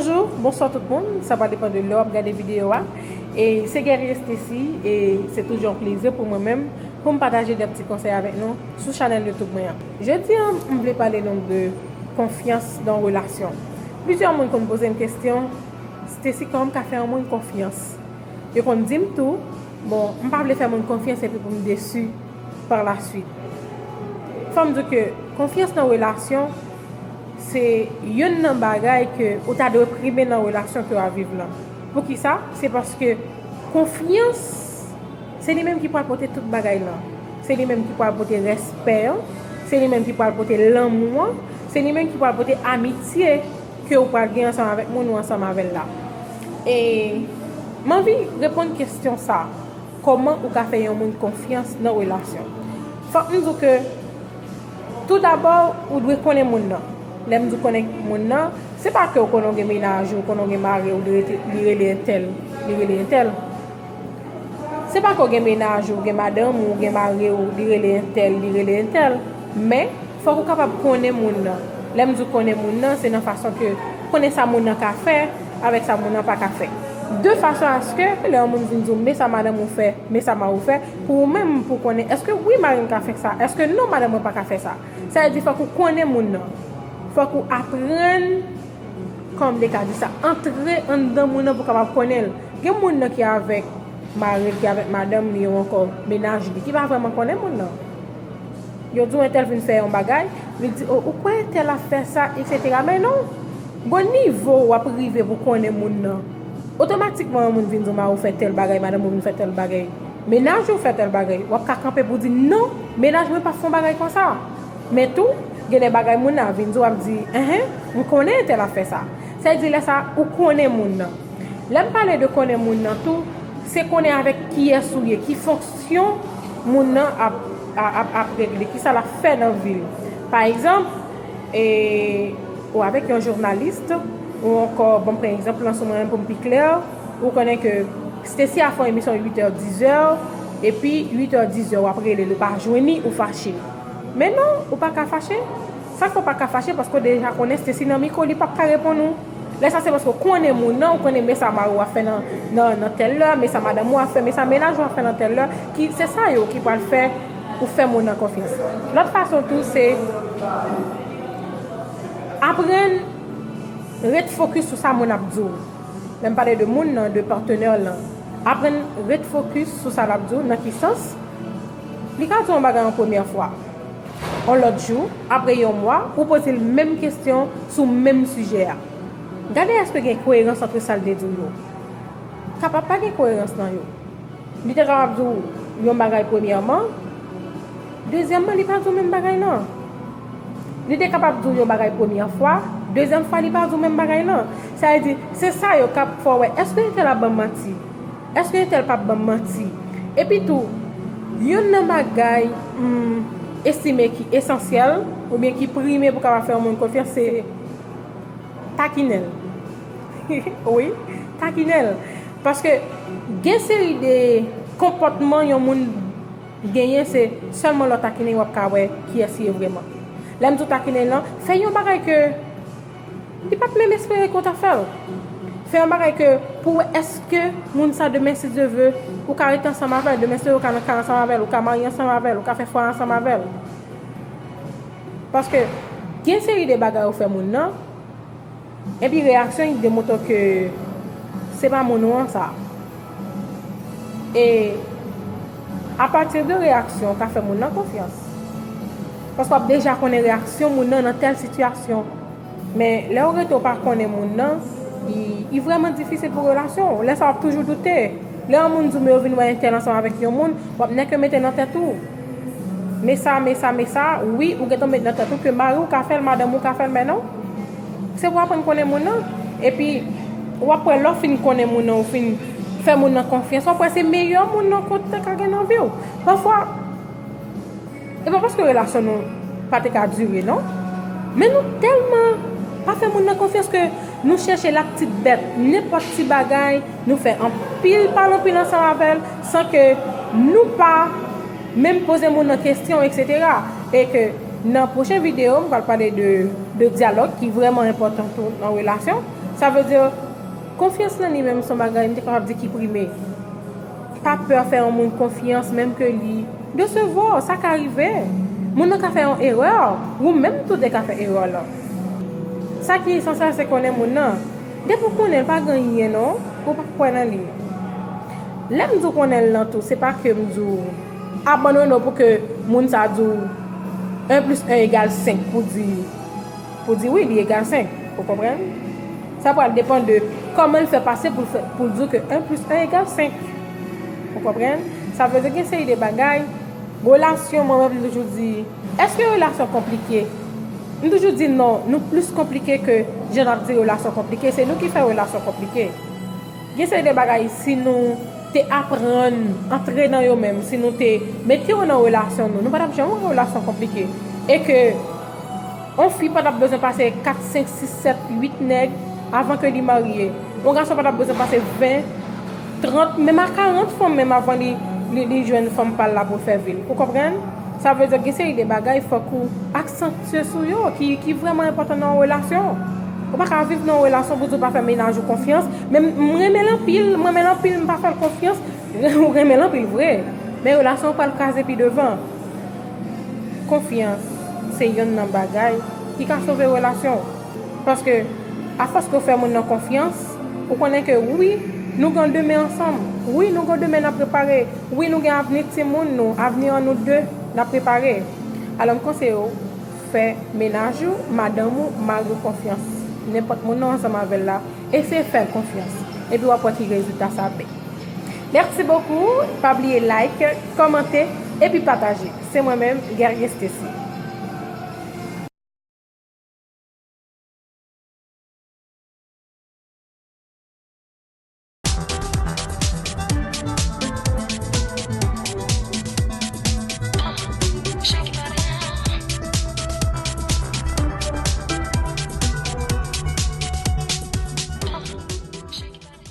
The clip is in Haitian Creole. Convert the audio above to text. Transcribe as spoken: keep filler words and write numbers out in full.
Bonjou, bonswa tout moun, sa va depann de lè w ap gade videyo a. E se Guerrier Stacy, e se toujou yon plezi pou mwen menm pou m pataje de ti konsèy avèk nou sou chanèl YouTube mwen an. Jodi a, m vle pale nou de konfyans nan relasyon. Plizyè moun konn poze m kesyon, Stacy, kòman m ka fè yon moun konfyans? Yo konn di m tou, bon, m pa vle fè moun konfyans epi pou m desi pa la swit. Fò m di ke konfyans nan relasyon, se youn nan bagay ke ou ta dwe prime nan relasyon ke w ap viv lan. Poukisa? Se paske konfyans, se li menm ki pral pote tout bagay lan. Se li menm ki pral pote respè an, se li menm ki pral pote lanmou an, se li menm ki pral pote amitye ke ou pral gen ansanm avèk moun ou ansanm avè l la. E m anvi reponn kesyon sa, kòman ou ka fè yon moun konfyans nan relasyon? Fòk m di w ke, tou dabò, ou dwe konnen moun nan. Lè m di w konnen moun nan, se pa ke w konnen w gen mennaj ou, konnen w gen mari ou, li rete- li rele entèl, li rele entèl. Se pa ke w gen mennaj ou, gen madanm ou, gen mari ou, li rele entèl, li rele entèl. Men, fòk ou kapab konnen moun nan. Lè m di w konnen moun nan, se nan fason ke konnen sa moun nan ka fè avèk sa moun nan pa ka fè. De fason aske, lè yon moun vin di w, men sa madanm ou fè, men sa mari w fè, pou ou menm, pou konnen, èske wi mari m ka fè sa? Èske non, madanm mwen pa ka fè sa? Sa vle di, fòk ou konnen moun nan. Fòk ou aprann, kòman m te ka di sa, antre anndan moun nan pou w kapab konnen l. Gen moun nan ki avèk mari l, ki avèk madanm li, ou ankò mennaj li, ki pa vrèman konnen moun nan. Yo di w entèl vin fè yon bagay, li di, o, ou kwè entèl ap fè sa, etsetera. Men non, gon nivo w ap rive pou konnen moun nan. Otomatikman, yon moun vin di w, mari w fè tèl bagay, madanm ou vin fè tèl bagay, mennaj ou fè tèl bagay, w ap ka kanpe pou w di, non, mennaj mwen p ap fè yon bagay konsa. Men tou, gen de bagay moun nan ap vin di w, w ap di, enhen, m konnen entèl ap fè sa. Sa vle di, lè sa, ou konnen moun nan. Lè m pale de konnen moun nan tou, se konnen avèk kiyès ou ye, ki fonksyon moun nan ap, ap, ap, ap regle, kisa l ap fè nan vi l. Pa egzanp, e, ou avèk yon jounalis, ou ankò, bon, m pran egzanp lan sou mwen menm pou m pi klè, ou konnen ke Stacy ap fè yon emisyon uit è, diz è, epi uit è, diz è, w ap rele l, ou pa jwenn li, ou fache. Men non, ou pa ka fache. Sa k fè w pa ka fache? Paske w deja konnen Stacy nan mikwo, li p ap ka reponn ou. Lè sa se paske w konnen moun nan, ou konnen men sa mari w ap fè nan, nan, nan tèl lè, men sa madanm ou ap fè, men sa mennaj ou ap fè nan tèl lè, ki, se sa yo ki pral fè ou fè moun nan konfyans. Lòt fason tou, se aprann ret fokis sou sa moun ap di w. Lè m pale de moun nan, de patnè lan, aprann ret fokis sou sa l ap di w. Nan ki sans? Li ka di w yon bagay yon premyè fwa. Yon lòt jou, apre yon mwa, ou poze l menm kesyon sou menm sijè a. Gade èske gen koerans ant sa l te di w yo. Kapab pa gen koerans nan yo. Li te kapab di w yon bagay premyèman, dezyèmman, li pa di w menm bagay lan. Li te kapab di w yon bagay premyè fwa, dezyèm fwa, li pa di w menm bagay lan. Sa vle di, se sa yo k ap fè w wè, èske entèl ap ban m manti? Èske entèl p ap ban m manti? Epi tou, youn nan bagay m estime ki esansyèl, oubyen ki prime pou kapab fè yon moun konfyans, se takinen l. Wi, takinen l. Paske gen seri de konpòtman yon moun genyen, se sèlman lè w takinen l w ap ka wè kiyès li ye vrèman. Lè m di w takinen l lan, fè yon bagay ke li pa t menm espere ke w ta fè l. Fè yon bagay ke pou w wè èske moun sa demen, si Dye vle, ou ka rete ansanm avè l, demen, si Dye vle, ou ka nan kay ansanm avè l, ou ka marye ansanm avè l, ou ka fè fwaye ansanm avè l. Paske gen seri de bagay ou fè moun nan, epi reyaksyon li demontre w ke se pa moun ou an sa. E apati de reyaksyon, ou ka fè moun nan konfyans. Paske w ap deja konnen reyaksyon moun nan nan tèl sitiyasyon. Men lè w rete w pa konnen moun nan, li, li vrèman difisil pou relasyon w. Lè sa w ap toujou doute. Lè yon moun di w, men yo vin wè entèl ansanm avèk yon moun, w ap nèk mete nan tèt ou. Men sa, men sa, men sa, wi, ou gentan met nan tèt ou ke mari w ka fè l, madanm ou ka fè l, men non. Se pou w aprann konnen moun nan. Epi, w ap wè lè w fin konnen moun nan, ou fin fè moun nan konfyans, w ap wè se meyè moun nan ke w te ka gen nan vi w. Pafwa, e pa paske relasyon nou pa te ka dire, non. Men nou tèlman pa fè moun nan konfyans ke nou chèche l ak ti bèt, nenpòt ti bagay, nou fè anpil pale anpil ansanm avè l, san ke nou pa menm poze moun nan kesyon, etsetera. E ke nan pwochen videyo, m pral pale de, de dyalòg ki vrèman enpòtan tou nan relasyon. Sa vle di, konfyans nan li menm se yon bagay, m te kapab di, ki prime. Pa pè fè yon moun konfyans, menm ke li desevwa w, sa ka rive. Moun nan ka fè yon erè, ou menm tou te ka fè erè lan. Sa ki esansyèl, se konnen moun nan. Depi w konnen l pa gen anyen non, ou pa kwè nan li. Lè m di w konnen l lan tou, se pa ke m di w abandone w pou ke moun sa di w en plis en egal senk pou di, pou di wi, li egal senk. Ou konprann? Sa pral depann de kòman l fè pase pou l fè, pou l di w ke en plis en egal senk. Ou konprann? Sa vle di gen seri de bagay. Relasyon, mwen menm, m toujou di, èske relasyon konplike? M toujou di non, nou plis konplike ke jan n ap di relasyon konplike. Se nou ki fè relasyon konplike. Gen seri de bagay, si nou te aprann antre nan yo menm, si nou te mete yo nan relasyon nou, nou pa t ap janm wè relasyon konplike. E ke yon fi pa t ap bezwen pase kat, senk, sis, sèt, uit nèg avan ke li marye. Yon gason pa t ap bezwen pase ven, trant, menm a karant fanm menm avan li, li, li jwenn fanm pa l la pou l fè vi l. Ou konprann? Sa vle di gen seri de bagay fòk ou aksantye sou yo ki, ki vrèman enpòtan nan yon relasyon. Ou pa ka viv nan yon relasyon pou di w pa fè mennaj ou konfyans. Men m renmen l anpil, m renmen l anpil, m pa fè l konfyans. Ou renmen l anpil vre. Men relasyon an pral kraze pi devan. Konfyans se yonn nan bagay ki ka sove relasyon w. Paske, afòs ke w fè moun nan konfyans, ou konnen ke wi, nou gen demen ansanm. Wi, nou gen demen n ap prepare. Wi, nou gen avni timoun nou, avni an nou de, n ap prepare. Alò, m konseye w, fè mennaj ou, madanm ou, mari w konfyans. Nenpòt moun nan ansanm avè l la, eseye fè l konfyans. Epi w ap wè ki rezilta sa ap bay. Merci beaucoup. Pa bliye like, kòmante, epi pataje. Se mwen menm, Guerrier Stacy.